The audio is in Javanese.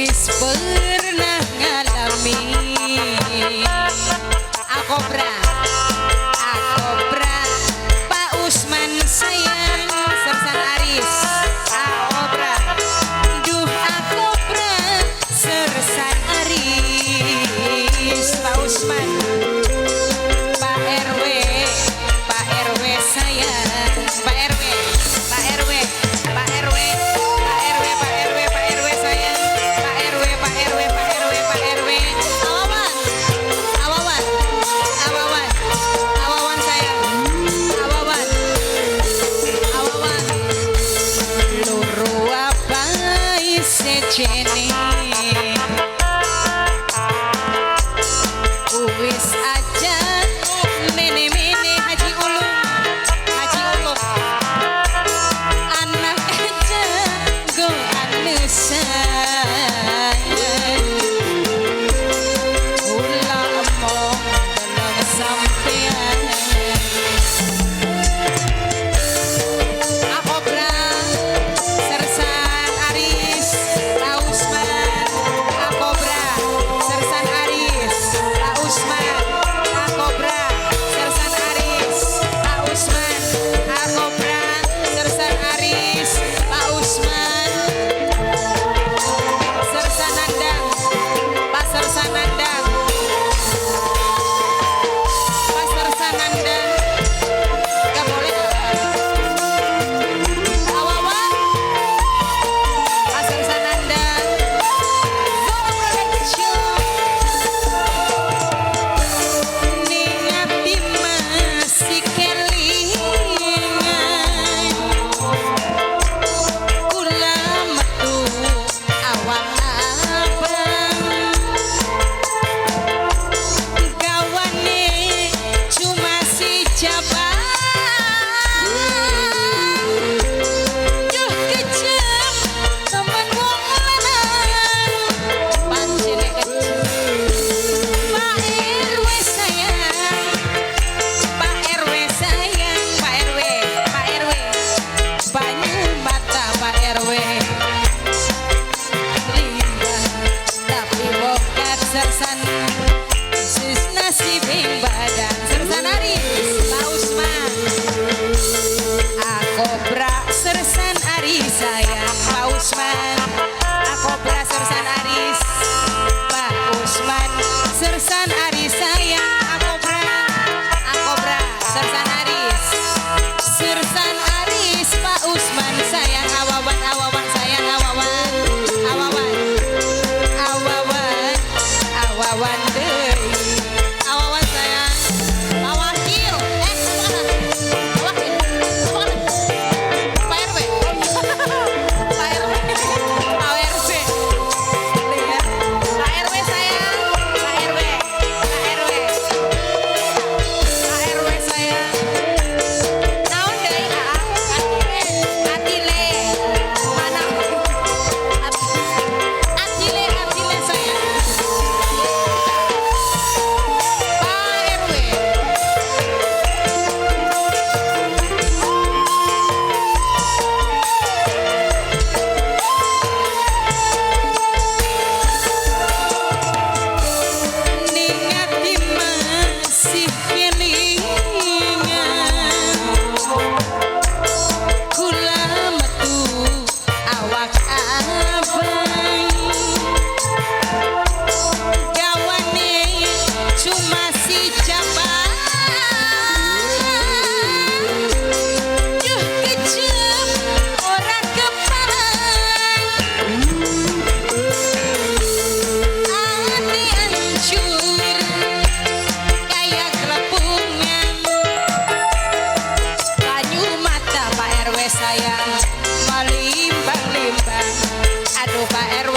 Wis pernah ngalami. Akobra, Akobra, Pak Usman sayang, Sersan Aris. Akobra, duh Akobra, Sersan Aris, Pak Usman. Pak RW, Pak RW sayang, Pak RW, Pak RW, Pak RW, Pak RW, Pak RW, Pak RW sayang, Pak RW, Pak RW, Pak RW, Pak RW, Awawan, Awawan, Awawan, Awawan sayang, Awawan, Awawan, loro apa isejene? Wis aja mene-mene Haji Ulung, Haji Ulung, anak aja go anesan. Kula emong deleng sampean. Akobra, Sersan Aris, Pak Usman. Akobra, Sersan Aris, Pak Usman. Akobra, Sersan Aris, Pak Usman. Akobra, Sersan Aris, Pak Usman. Sersan Nandang, Pak Sersan Nandang, Pak Sersan Nandang. Gak boleh. Awawan, Pak Sersan Nandang. Go Production. Ning ati masih kelingan. Kula metu awak abang. Gawane cuma si jabang. Duh kejem temen wong lanang. Pancene kejem. Pak RW sayang, Pak RW sayang, Pak RW, Pak RW, banyu mata Pak RW. Limbah tapi bokat sersan, sis nasibing badan Sersan Aris, Pak Usman. Akobra Sersan Aris sayang, Pak Usman. Akobra Sersan Aris, Pak Usman. Sersan Aris sayang, Akobra, Akobra Sersan Aris, Sersan Aris, Pak Usman sayang, Awawan, Awawan sayang, Awawan, Awawan, Awawan, Awawan deui, Awawan sayang, Pak Wakil, eh, Pak Wakil, Pak Wakil, Pak RW, Pak RW, Pak RW, lihat, Pak RW sayang, Pak RW, Pak RW, Pak RW sayang. Naon deui aa? Atile, mana? Atile, Atile sayang. Pak RW. Ning ati masih kelingan. Kula metu awak abang. Gawane cuma si jabang. Duh kejem ora keparang. Ati hancur kayak kelepungan. Banyu mata Pak RW sayang melimbang-limbang. Aduh Pak RW.